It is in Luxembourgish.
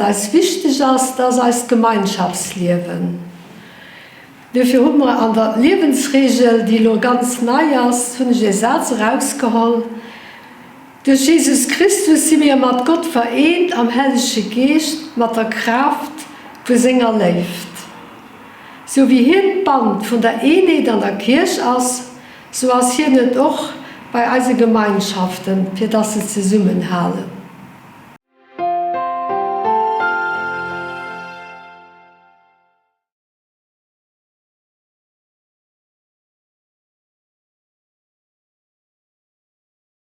wat eis wichteg ass, dat ass eist Gemeinschaftsliewen. Duerfir hu mer an der Liewensregel, déi elo ganz nei ass, hunn ech ee Saz erausgeholl, Duerch Jesus Christus si mir mat Gott vereent am Hellege Geescht mat der Kraaft vu senger Léift. Sou wéi hien d'Band vun der Eenheet an der Kierch ass, sou ass hien et och bei eise Gemeinschaften, fir dass se zesummenhalen.